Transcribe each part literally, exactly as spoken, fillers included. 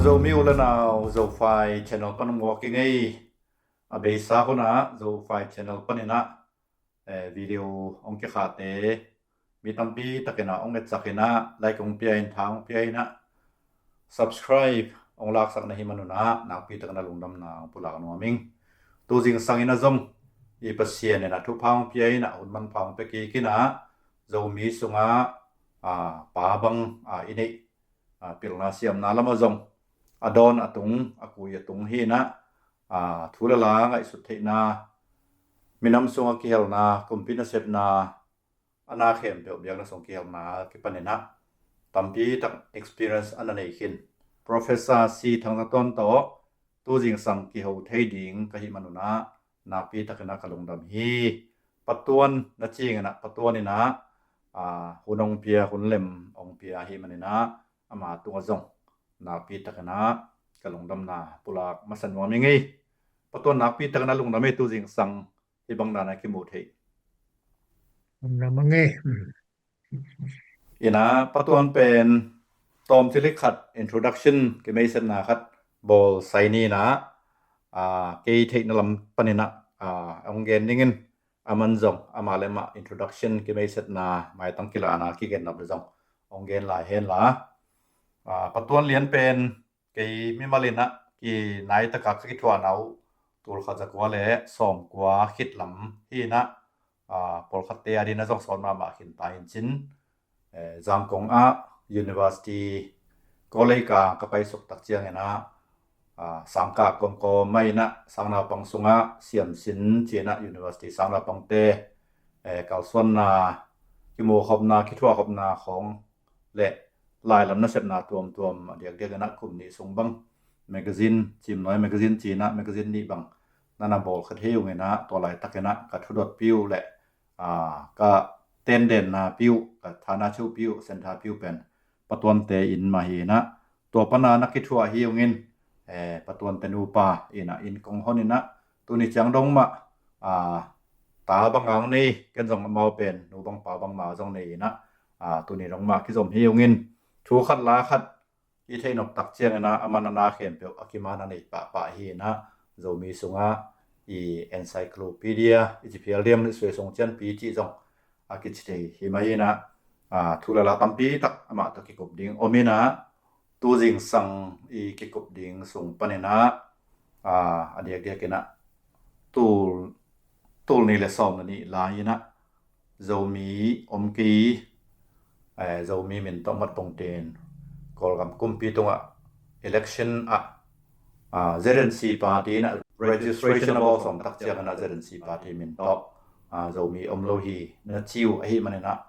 Zomi u le nau, Zofai channel pan hong walk ing ei. A beisa hunah Zofai channel paninah eh, video hong kikhate mi tampi takinah hong etsakinah, like hong pia in, tha hong pia inah, subscribe hong laksak na hih manunah nakpi takinah lungdamna hong pulak nuam ing. Tu zingsang inah zong i Pasian inah thupha hong pia inah hun manpha hong pia kik inah, Zomi sungah ah, pa bang ah, i neih ah, pilna siamna lamah zong a dawn a tung, a kui a tung hi inah, ah, thu le la ngaihsut theihna, minam sungah kihelna, kumpi nasepna, a na khempeuh biakna sung kihelna kipaninah tampi tak experience a na nei khin Professor C Thang Za Tuan tawh tu zingsang kiho thei ding ka hih manunah nakpi takinah ka lungdam hi. Pa Tuan na cinginah, Pa Tuan inah ah, hun hong pia, hun lem hong pia ahih maninah ama tungah zong nakpi takinah ka lungdamna pulak masa nuam ing ei. Pa Tuan nakpi takinah lungdam ei, tu zingsang hih bang danah kimu thei. Lungdam ing ei. Inah Pa Tuan pen tawm cilik khat introduction, kimeisetna khat bawl sai ni inah, ah, kei theihna lam paninah ah, hong gen dingin, aman zong amah le amah introduction, kimeisetna, maitang kilahna kigen nop le zong hong gen lai hen la. Ah, Pa Tuan Lian pen kei mimal inah kinaitaka ka kithuahna uh tul khat za kua le sawm kua khit lam hi inah, ah, pawlkhatte a dinah zong sawt mahmah khin ta hi cin, eh, Zangkong ah University College ka, ka paisuk tak cianginah ah, sangkah kawmkawm mah inah sangnaupang sungah siamsin cinah University sangnaupangte eh, kalsuanna, kimukhopna, kithuahkhopna khawng le lailam nasepna tuamtuam a diakdiak inah kum nih sung bang magazine, Cimnuai Magazine cinah magazine nih bang na na bawl khat hi ung inah, tua laitakinah ka thudotpi uh le ah, ka tendennapi uh, ka thana cheuhpi uh, senthapi uh pen Pa Tuante inn mah hi inah, tua pana na kithuah hi ungin, eh, Pa Tuante nupa inah inn kong hon inah, tuni ciang dong mah ah, ta banga hong nei, ken zong amau pen nu bang pa bang ma zong nei inah, ah, tuni dong mah kizom hi ungin, thu khat la khat i theih nop tak cianginah aman a na khempeuh a kiman a nei pahpah hi inah, Zomi sungah i encyclopedia i ci phial diam, i suai sung cianpi cih zong a kici thei hi mah hi inah, ah, thu le la tampi tak amah tawh kikup ding om inah, tu zingsang i kikup ding sung paninah ah, a diakdiak inah tul, tul nih le sawm le nih lai inah Zomi om kei, eh, Zomi min tawh mat pongtin Kawlgam kumpi tungah election ah, ah, Z N C party inah registration a bawl sawm tak cianginah Z N C party min tawh ah, Zomi om lo hi na ci uh ahih maninah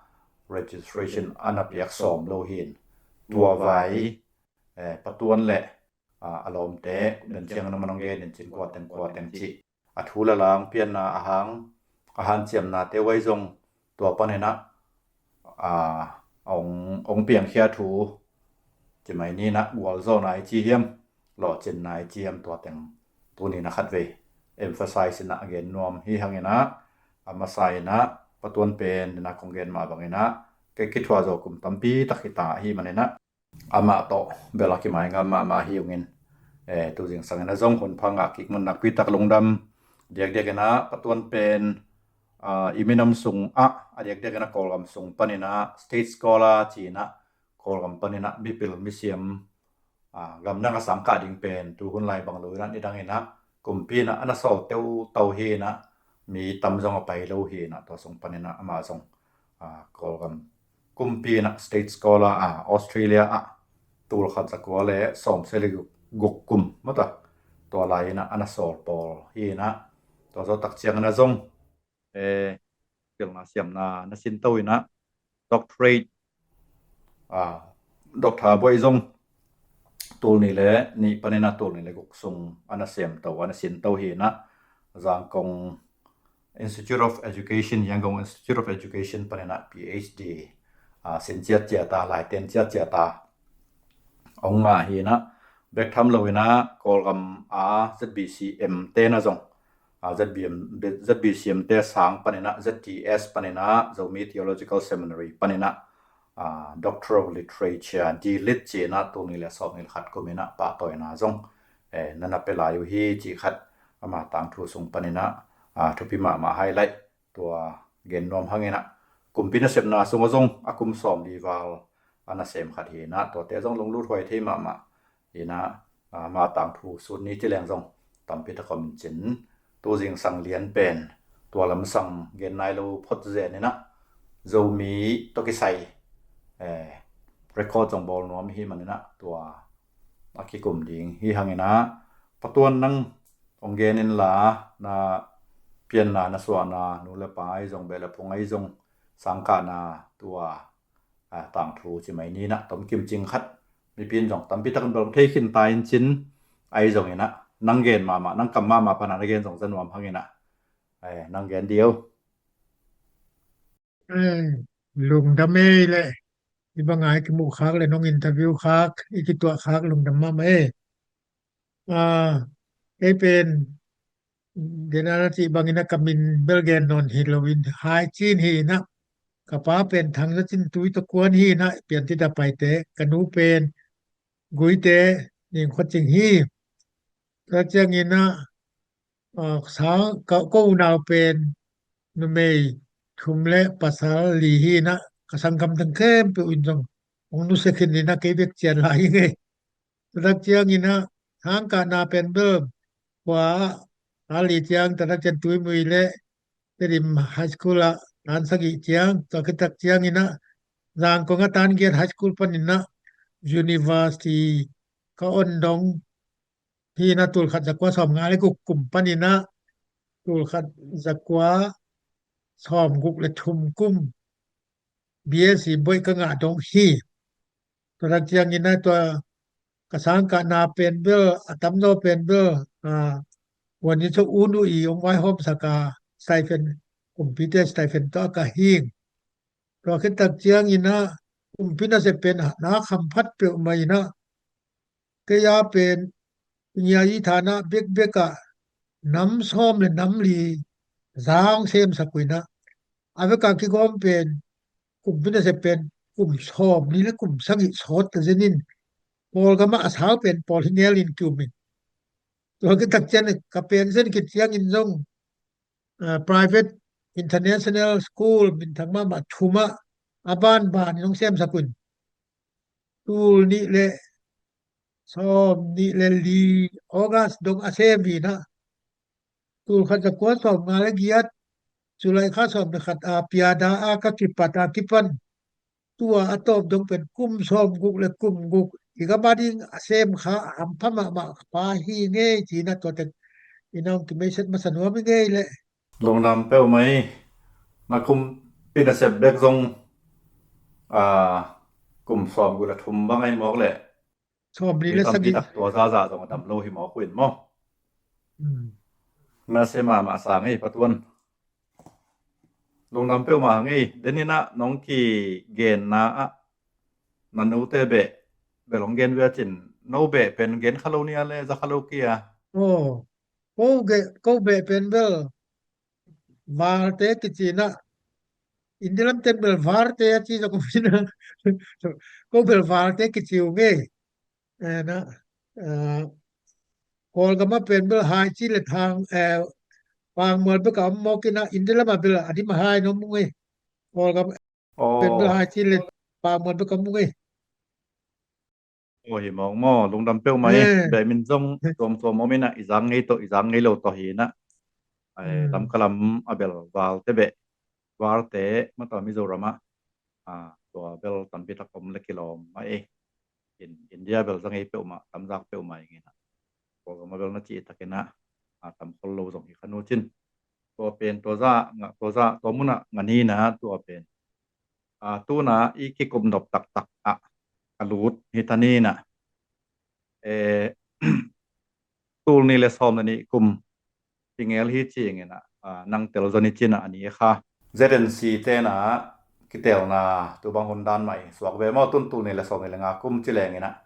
registration a na piak sawm lo hi in, tua vai eh, Pa Tuan le ah, a lawmte den ciang na manong gen in cin, kua teng kua teng cih a thu le la hong pianna, a hang, a hanciamnate uh ahi zong tua paninah ah, hong, hong piangkhia thu ci mai ni inah, gualzawhna i ci hiam, lawhcinna i ci hiam, tua teng tuni inah khatvei emphasize inah a gen nuam hi hang inah, a masa inah Pa Tuan pen dena kong gen mah bang inah kei kithuah zawh kum tampi tak hi ta ahih maninah amah tawh bel a kimai ngam mahmah hi ungin, eh, tu zingsang inah zong hun pha ngah kik man nakpi tak lungdam. Diakdiak inah Pa Tuan pen ah, i minam sungah a diakdiak inah Kawlgam sung paninah state scholar cinah Kawlgam paninah mipil misiam ah, gamdang a sangkah ding pen tu hun lai bang lo inah nidang inah kumpi inah a na sawl teutau hi inah, mi tam zong a pai lo hi inah, tua sung paninah amah zong ah, Kawlgam kumpi inah state scholar ah, Australia ah tul khat za kua le sawm sia le guk, guk kum mata tua lai inah a na sawl pawl hi inah, tua zawh tak ciang inah zong eh, pilna siamna na sinto inah doctorate ah, doctor buai zong tul nih le nih paninah tul nih le guk sung a na siamto, a na sinto hi inah, Zangkong Institute of Education, Yangon Institute of Education paninah P H D ah, sin ciatciat a, laiten ciatciat a hong ngah hi inah, bek tham lo inah Kawlgam a Z B C M te na zong ah, Z B M, Z B C M te sang paninah Z T S paninah Zomi Theological Seminary paninah ah, Doctor of Literature, D.Litt ci-in ah tul nih le sawm nih le khat kum in ah pahtawina zong, eh, na na pia lai uh hi cih khat ama tangthu sung panin ah, ah, thupi mahmah highlight tua gen nuam hangin ah, kumpi nasepna sungah zong a kum sawmli val a nasem khat hi-in ah, tuate zong lunglut huai thei mahmah hi-in ah, ah, ama tangthu sut ni ci leng zong tampi tak om in cin, tu zingsang lian pen tua lamsang gen nai lo phot zen in ah, Zomi tawh kisai, eh, record zong bawl nuam hi manin ah, tua a kikum ding hi hangin ah, Pa Tuan, nang hong gen inla, na pianna, na suahna, nu le pa ahi zong, beh le phung ahi zong, sangkahna tua, ah, tangthu ci mai ni in ah, tomkim cing khat, mipi in zong tampi takin bel hong thei khin ta in cin, ahi zongin ah, nang gen mahmah, nang kam mahmah pan a na gen zong za nuam hangin ah, eh, nang gen dih o. Eh, lungdam ei leh, hih bang a i kimuh khak le nong interview khak, i kituah khak lungdam mahmah ei. Ah, kei pen, den a na cih bangin ah ka min bel gen nawn hi loin, Hai Cin hi in ah, ka pa pen Thang Za Cin Tui tawh kuan hi in ah, Piantit a paite, ka nu pen Guite, Ning Khua Cing hi. Tua ciangin ah, ah, sang, ka, ka unau pen numei thum le pasal li hi in ah, ka sanggam teng khempeuh in zong hong nusia khin in ah, kei bek cian lai hi ngei. Tua tak ciangin ah, sangkahna pen bel, kua a li ciang, tua tak ciang Tuimui le Tedim High School ah tan sagih ciang, tua khit tak ciangin ah, Zangkong ah tan giat High School panin ah, University ka on dong hi in ah, tul khat za kua sawm nga le guk kum panin ah, tul khat za kua sawm guk le thum kum B.Sc boih ka ngah dong hi. Tua tak ciangin ah, tua ka sangkahna pen bel, a tamzaw pen bel, ah, wan ni cu un uh i hong vaihawmsak a, stipend, kumpite stipend tawh a ka hing. Tua khit tak ciangin ah, kumpi nasep pen na hamphat peuhmah in ah, kei a pen, ngia i thana bekbek ah, nam sawm le nam li za hong semsak uh in ah, a vek a kigawm pen, kumpi nasep pen kum sawmli le kum sagih sawt ta zen in, Kawlgam ah a sau pen pawl hi nel in ki-um in. Tua khit tak ciang ka pension khit ciangin zong, ah, private international school minthang mahmah thum ah a banban in hong semsak un. Tul nih le sawm nih le li August dong a sem hi in ah, tul khat za kua sawm nga le giat, July kha sawm le khat a piada a ka kipat a kipan, tua a tawp dong pen kum sawm guk le kum guk i gam a ding a sem kha a hampha mahmah pa hi ngei, ci in ah, tua tek in ah hong kimeiset masa nuam hi ngei leh. Lungdam peuhmah ei. Na kumpi nasep bek zong, ah, kum sawm guk le thum bang ahi mawk leh, sawmli le sagih, tua zaza zong a dam lo hi mawk uh in maw. Hmm. Masa mahmah sang ei, Pa Tuan. Lungdam peuhmah hang ei. Den in ah nong kigenna ah, na nute beh bel hong gen ve a cin, no beh pen gen kha lo nia le za kha lo kia. Oh, ko ge, ko beh pen bel Valte kici in ah, India lam ten bel Valte a ci zong om in ah, ko bel Valte kici uh ngei. Eh, na, eh, Kawlgam ah pen bel Hai Cin le Thang, eh, Pangmual bek a om mawk in ah, India lam ah bel a dim a hai na om uh ngei. Kawlgam ah pen bel Hai Cin le Pangmual bek a om uh ngei. Aw, hi mawk maw, lungdam peuhmah ei. Eh. Beh min zong tuamtuam om in ah, i zang ngei tawh, i zang ngei lo tawh hi in ah. Ai, hmm, Lamka lam a bel Valte beh, Valte, mataw Mizoram ah, ah, tua bel tampi tak om le kilawm mah ei. In, India bel za ngei peuhmah, tamzak peuhmah ing in ah. Kawlgam ah bel na cih takin ah, ah, tam khol lo zong hi kha nu cin. Tua pen, tua za, nga, tua za, tua mun ah nga ni in ah, tua pen. Ah, tuna i kikum nop taktak ah ka lut hi ta ni in ah. Eh, tul nih le sawm le nih kum hi ngel hi ci ing in ah, ah, nang tel zaw ni cin ah a ni kha. Z N C te in ah kitelna tu bang hun dan mah i suak ve maw, tun tul nih le sawm nih le nga kum ci leng in ah.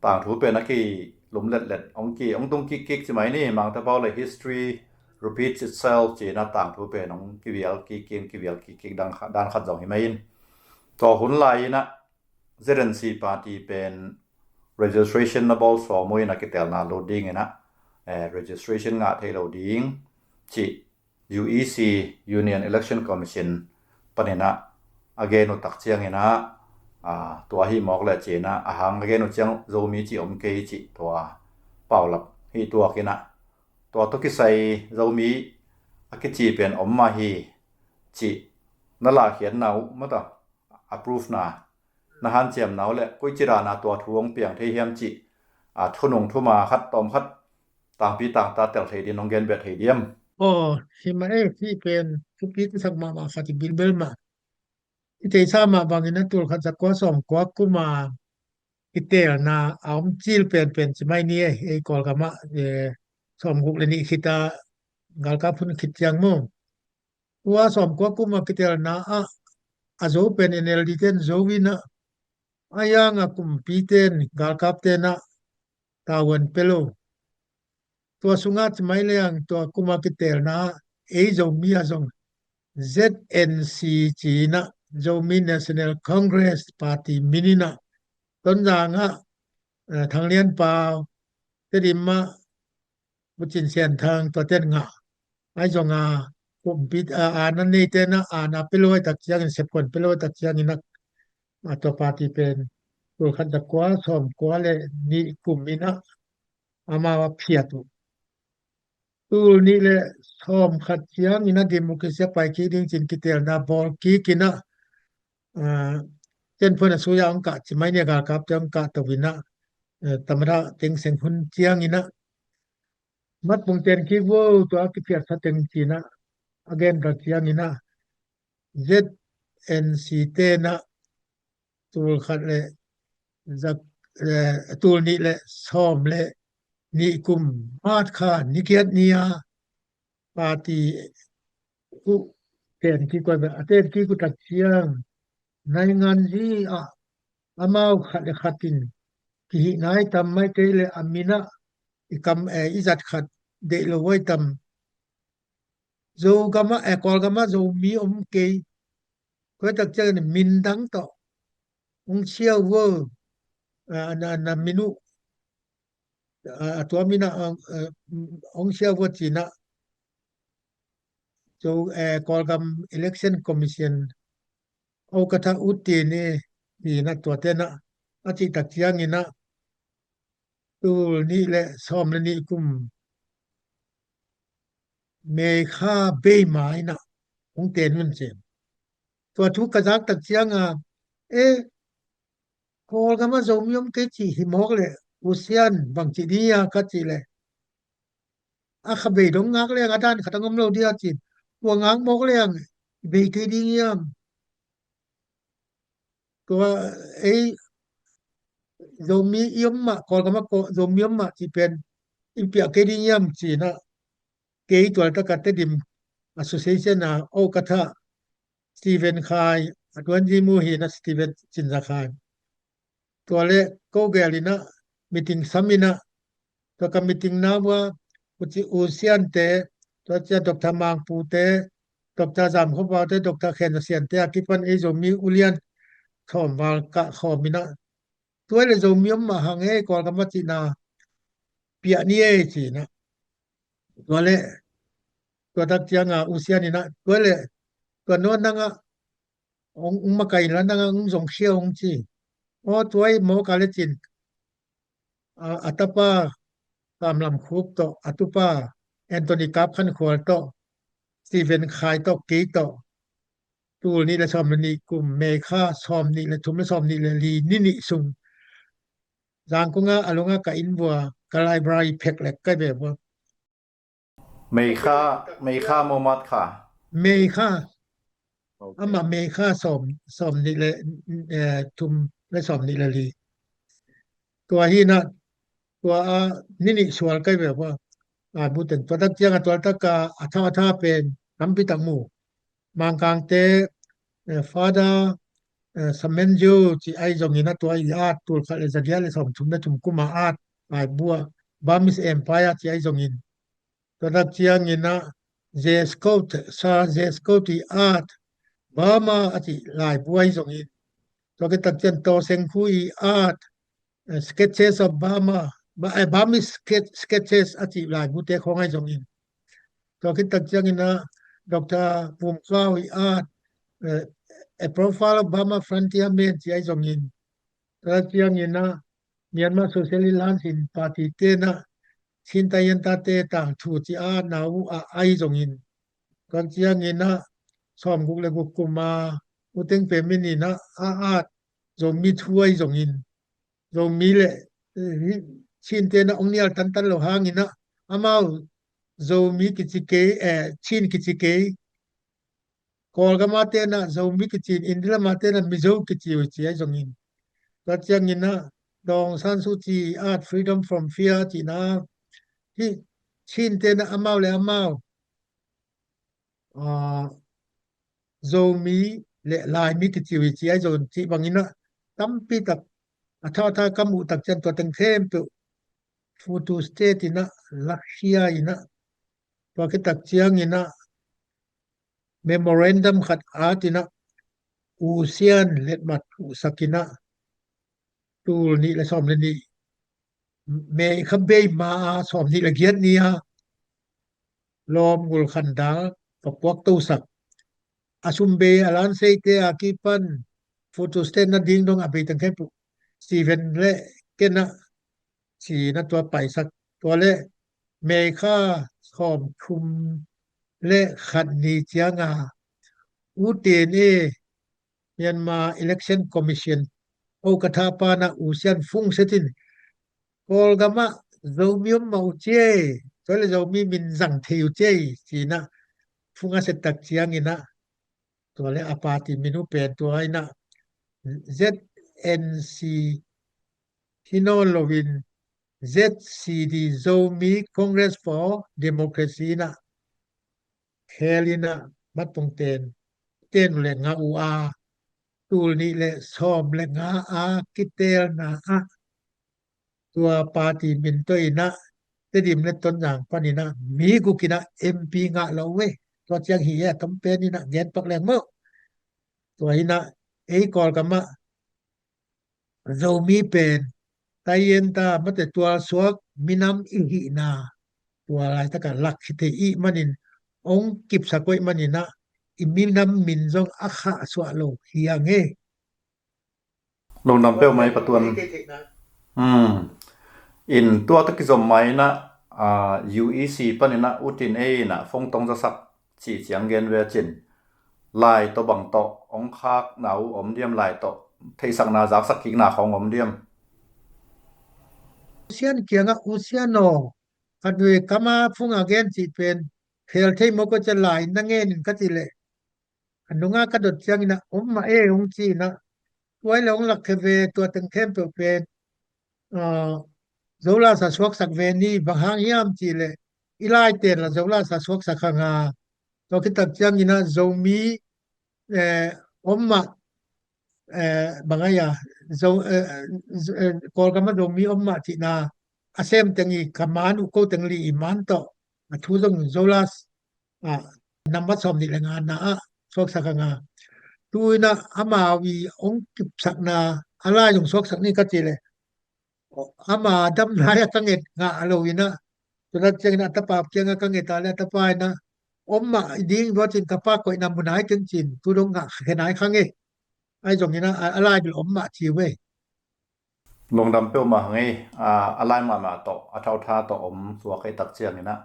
Tangthu pen a kilum letlet, hong ki, hong tung kikkik ci mai ni, Mangte pau le history repeats itself ci in ah tangthu pen hong kivial kikkik, kivial kikkik dan khat, dan khat zong hi mai in. Tua hun lai-in ah Z N C party pen registration na bawl sawm uh in a kitelna lut dingin ah, eh, registration ngah thei lo ding cih U E C, Union Election Commission panin ah a gen uh tak ciangin ah, ah, tua hi mawk le cih in ah, a hang a gen uh ciang Zomi cih om kei cih tua paulap hi tuak in ah, tua tawh kisai Zomi a kici pen om mah hi cih na lahkhiatna uh mata a proof na, na hanciamna uh le koici dana tua thu hong piang thei hiam cih, a, thunung thuma khat tawm khat tangpi tangta tel thei din hong gen beh thei diam? Aw, hi mah e, hih pen thupi thusak mahmah khat i bilbel mah. I theihsa mah bangin a tul khat za kua sawm kua kuma kitelna a om cil penpen ci mai ni e, ei Kawlgamah, eh, sawm guk le nih khita galkap hun khit ciang maw. Tua sawm kua kuma kitelna ah a zo pen N L D ten zo in ah, a yang a kumpi ten galkap ten ah tavuan pe lo. Tua sungah ci mai leng tua kuma kitelna ah ei Zomi a zong Z N C ci in ah, Zomi National Congress Party min in ah, Tonzang ah, eh, Thang Lian Pau, Tedim ah Pu Cin Sian Thang, tua ten ngah. Ahi zong a, kumpi, a, a na nei ten ah, a na pe lo ahi tak ciangin, sepkuan pe lo ahi tak ciangin ah, a tua party pen tul khat za kua sawm kua le nih kum in ah amau a phiat uh. Tul nih le sawm khat ciangin ah democracy a pai kik ding cin kitelna bawl kik in ah, ah, tenphuan a sui a hong kah ci mai ni a, galkapte hong kah to in ah, eh, tamada Thein Sein hun ciangin ah, Mat Pung ten kik vo, tua a kiphiat sa teng ci in ah a gen ta ciangin ah, Z N C ten ah tul khat le za, eh, tul nih le sawm le nih kum March kha ni giat ni a party uh ten kik uh a, a ten kik uh tak ciang nainganzi ah amau khat le khat in kihih nai tam mai kei le a min ah i kam, eh, i zat khat deih lo uh ahi tam. Zogam ah, eh, Kawlgam ah Zomi om kei. Tua tak ciangin min dang tawh hong siau vo, ah, na, na min uh, ah, tua min ah, ah, ah, hong siau vo ci in ah, Zo, eh, Kawlgam Election Commission, Okatha U Tin i, hi in ah tua ten ah a cih tak ciangin ah tul nih le sawm le nih kum May kha bei ma in ah hong ten un ci. Tua thu ka zak tak ciang a, eh, Kawlgam ah Zomi om kei cih hi mawk le, U Sian bang ci ding a ka cih le, a kha bei dong ngak leng a dan khat a ngom lo dia cin. Tua ngak mawk leng bei kei ding hiam? Tua ei Zomi i om mah, Kawlgam ah Zomi om mah cih pen in piah kei ding hiam ci in ah, kei tualtak a Tedim Association a Okatha Stephen Khai, a tuanzi mu hi in ah Stephen Cinza Khai. Tua le ko gel in ah meeting sam in ah, tua ka meeting na vua, U Sian te, tua ciang Doctor Mangpu te, Doctor Zam Kho Pau te, Doctor Khen Za Sian te a kipan ei Zomi ulian khawm val kah khawm in ah, tua le Zomi om mah hang ei Kawlgam ah cihna piah ni ei ci in ah. Tua le, tua tak ciang a U Sian in ah, tua le, tua nuan nang ah, ong, ong makai in la nang ah, ong zong khia ong ci. Aw, tua i mawk a le cin. A, a tapa Kam Lam Khuk tawh, a tupa Anthony Kap Khan Khual tawh, Stephen Khai tawh, kei tawh, tul nih le sawm le nih kum May kha sawm nih le thum le sawm nih le li ni nih sung Zangkong ah a lung ah ka inn vua, ka library phek lek ka ve vua. May kha, May kha maw March kha? May kha. Ok. Amah May kha sawm, sawm nih le, eh, thum le sawm nih le li. Tua hi in ah, tua a ni nih sual ka hi ve vua. A, bu teng tua tak ciang a tualtak a, a tha a tha pen tampi tak mu. Mangkang te, eh, Father, eh, Samen Joe ci ahi zongin a tua i at tul khat le za giat le sawm thum le thum kum a at laibu a, Burmese Empire ci ahi zongin. Tua tak ciangin a J. Scott, Sir J. Scott i at Burma a cih laibu ahi zongin. Tua khit tak ciang Taw Seng Khu i at, eh, Sketches of Burma, Ba-, eh, Burmese Sketch-, Sketches a cih laigute khawng ahi zongin. Tua khit tak ciangin ah Doctor Pum Kau i at, eh, A Profile of Burma Frontier Men cih ahi zongin. Tua ciangin ah Myanmar Socialist Lands in Party te in ah Chin Tayenta te tangthu cih a na uh a ahi zongin. Tua ciangin ah sawmguk le guk kum a U Teng Pem Min in ah a at Zomi thu ahi zongin. Zomi le, eh, Chin te in ah ong nial tantan lo hangin ah amau Zomi kici kei, eh, Chin kici kei. Kawlgam a te in ah Zomi kici in, India lam a te in ah Mizo kici uh ci ahi zongin. Tua ciangin ah Daw Aung San Suu Kyi at Freedom from Fear cihna, hih Chin te in ah amau le amau, ah, Zomi le Laimi kici uh ci ahi zongin cih bangin ah tampi tak a thau a thau ka muh tak ciang tua teng khempeuh Futu State in ah lakkhia in ah tua khit tak ciangin ah memorandum khat at in ah U Sian letmat uh sak in ah tul nih le sawm le nih, May kha bei ma a sawm nih le giat ni a lawm ngul khandal va puak tosak. A sum bei a lan seite a kipan Futu State na ding dong a bei teng khempeuh Steven le Ken ah ci in ah tua paisak. Tua le May kha sawm thum le khat ni ciang a U T N A Myanmar Election Commission, o ka tha pa in ah U Sian Fung Set in Kawlgam ah Zomi om mah uh ci ei, tua le Zomi min zang thei uh ci ei ci in ah Fung a set tak ciangin ah tua le a party min uh pen tua in ah Z N C hi nawn loin Z C D, Zomi Congress for Democracy in ah khel in ah matpung ten ten uh le ngah uh a tul nih le sawm le nga a kitelna ah tua party min tawh in ah Tedim le Tonzang pan in ah mi guk in ah M P ngah lo uh ei. Tua ciang hi e, a tom pen in ah gen pak leng maw. Tua in ah ei Kawlgam ah Zomi pen Tayenta mate tualsuak minam i hihna tua laitak ah lak hi thei ih manin ong kipsak uh ih manin ah i minam min zong a khahsuah lo hi hang e. Lungdam peuhmah i Pa Tuan. Hmm. In tua tawh kizom mah in ah, ah, U E C pan in ah U T N A in ah phone tong zasak cih ciang gen ve cin. Lai tawh bang tawh ong khakna uh om diam, lai tawh theihsakna zaksak kikna khawng om diam? U Sian kiangah U Sian aw, khat vei kam a Fung a gen cih pen khel thei maw, koi ciang lai na ngen in ka cih leh a nunga ka dot ciangin ah om mah e ong ci in ah, tua i le ong lak khe ve, tua teng khempeuh pen, ah, Zola sa suaksak ve ni, bang hang hiam cih leh i lai ten la Zola sa suaksak hang a, tua khit tak ciangin ah Zomi, eh, om mah, eh, bang ai a, Zo, eh, Z-, eh, Kawlgam ah Zomi om mah cihna a sem teng i ka man uh ko teng li i man tawh a thu zong Zola ah, nambat sawm nih le nga na ah suaksak hang a. Tu in ah amau i ong kipsakna a lai zong suaksak ni ka cih leh ama dam lai a ka nget ngah lo in ah, tu na ciangin a tapa kiangah ka nget a le a tapa in ah om mah ding tua cin ka pa koihna mu nai keng cin, tu dong ngah khe nai kha nge. Ai zongin ah a, a lai bil om mah ci uh e. Lungdam peuhmah hang ei, a, a lai mahmah tawh, a thautha tawh om suak ei tak ciangin ah,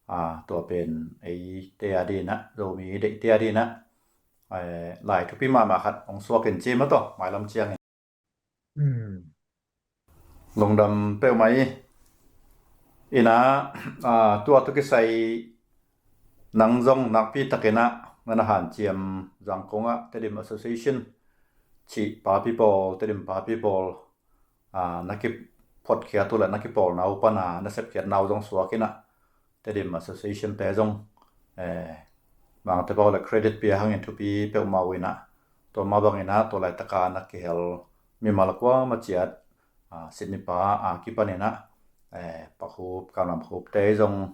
a, tua pen eite a dingin ah, Zomi deihte a dingin ah, eh, lai thupi mahmah khat hong suak in ci mah tawh, mailam ciangin. Hmm. Lungdam peuhmah i. Ina, a, tua tawh kisai nang zong nakpi takin ah na na hanciam Zangkong ah Tedim Association cih papi pawl, Tedim papi pawl, a, na kiphotkhia uh le na kipawlna uh pan a na sepkhiatna uh zong suak in ah Tedim Association te zong, eh, Mangte pau le credit pia hangin thupi peuhmah uh in ah, tua mah bangin ah tua laitaka na kihel mimal kuamah ciat, a, Sydney pa a kipan in ah, eh, Pa Khup, Kamlam Khup te zong,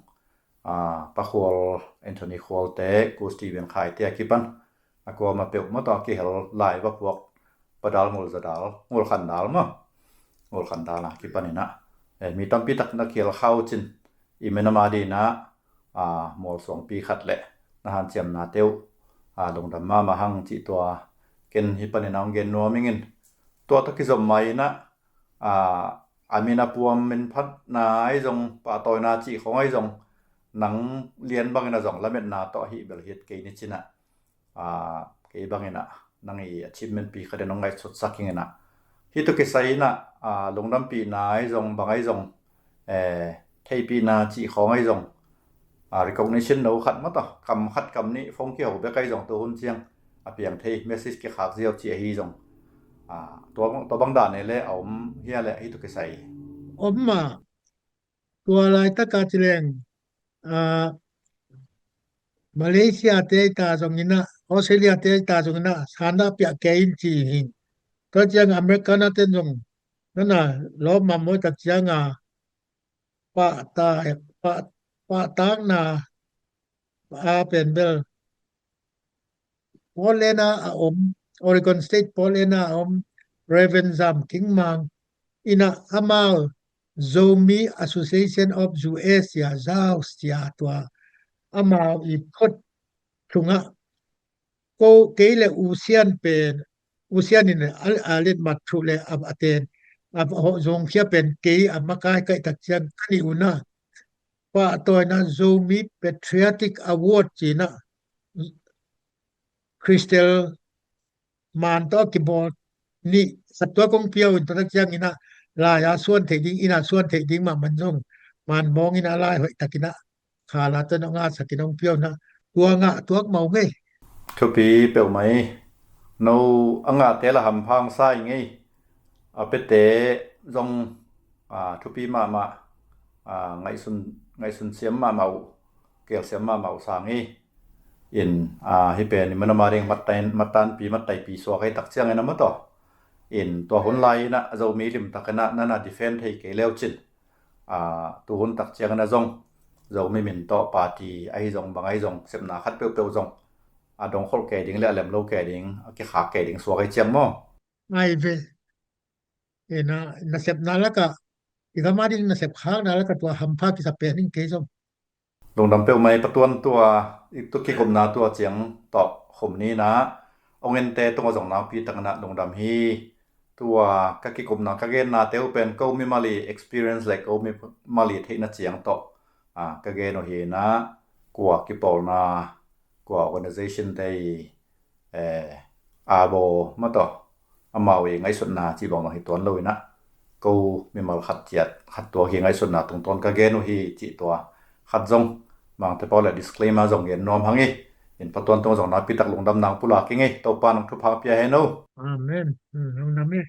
a, Pa Khual, Anthony Khual te, Ku Steven Khai te a kipan a kuamah peuhmah tawh a kihel lai va puak Padal Ngulzadal, Ngulkhandal maw. Ngulkhandal a kipaninah, eh, mi tampi tak na khial khau cin, i menama dinah, a, mualsuangpi khat le na hanciamnate uh, a, lungdam mahmah hang cih tua ken hi paninah hong gen nuam ingin. Tua tawh kizom mai inah, a, a min a puam min phatna ahi zong, pahtawina cih khawng ahi zong, nang lian bangin a zong lametna tawh hih bel hiat kei ni cinah, a, kei bangin ah nang i achievement pi khat in hong ngaihsutsak ingin ah. Hih tawh kisai inah, a, lungdampihna ahi zong, bang ahi zong, eh, theihpihna cih khawng ahi zong, a, recognition no khat maw tawh, kam khat kam nih phone kiho bek ahi zong tu hun ciang a piang thei, message kikhak ziau cih ahi zong, a, tua, tua bang dan e le a om hia le hih tawh kisai. Om mah. Tua laitaka ci leng, a, Malaysia te ta zong inah, Australia te ta zong inah, sanda piah kei in ci hi. Tua ciang America na ten zong, nana lawm mammawi tak cianga, pahta, pah, pahtakna a pen bel Portland a a om, Oregon State Portland a a om Reverend Zam King Mang inah amau Zomi Association of U S cia, Zaus cia tua amau i phot sungah ko kei le U Sian pen, U Sian in a, a letmat thuh le a, a ten a, a zongkhia pen kei a makai kaihtak ciang ka nih unah pahtawina Zomi Patriotic Award cinah Crystal man tawh a kibawl nih, khat tua kong piau in tua tak ciang inah lai a suan theih ding, inn a suan theih ding mah man zong man mawng inah lai hoih tak inah khala tawh nong a sak in hong piau inah tua ngah tuak mawk ngei. Thupi peuhmah i. No a ngahte la hampha hong sa i ngei. A piate zong, a, thupi mahmah, a, ngaihsun, ngaihsun siam mahmah uh, kelsiam mahmah uh sang hi. In, a, hih pen i manama ding mattan, mattanpi, mattaipi suak ahi tak ciangin a maw tawh. In tua hun lai inah Zomi limtak inah nana defend thei kei leu cin, a, tu hun tak ciangin a zong Zomi min tawh party ahi zong, bang ahi zong, sepna khat peuhpeuh zong a dongkholh kei ding le a lemlo kei ding, a kikhak kei ding suak ahi ciang maw. Ngai ve. E na, nasepna lakah, i gam a ding nasep khakna lakah tua hampha kisa pen in kei zong. Lungdam peuhmah i, patuan tua, i tu kikupna tua ciang tawh khum ni inah, ong ente tungah zong nakpi tak inah lungdam hi. Tua ka kikupna ka gennate uh pen ko mimal i experience le ko mimal i theihna ciang tawh, a, ka gen uh hi inah, kua kipawlna, kua organization te i, eh, a baw maw tawh, amau i ngaihsutna cih bang bang hi tuan lo inah, ko mimal khat ciat khat tua hi ngaihsutna tungtawn ka gen uh hi cih tua khat zong Mangte pau le disclaimer zong gen nuam hang i. In patuan tungah zong nakpi tak lungdam nang pulak i ngei, Topa nang thupha pia hen o. Amen. Hmm, lungdam i.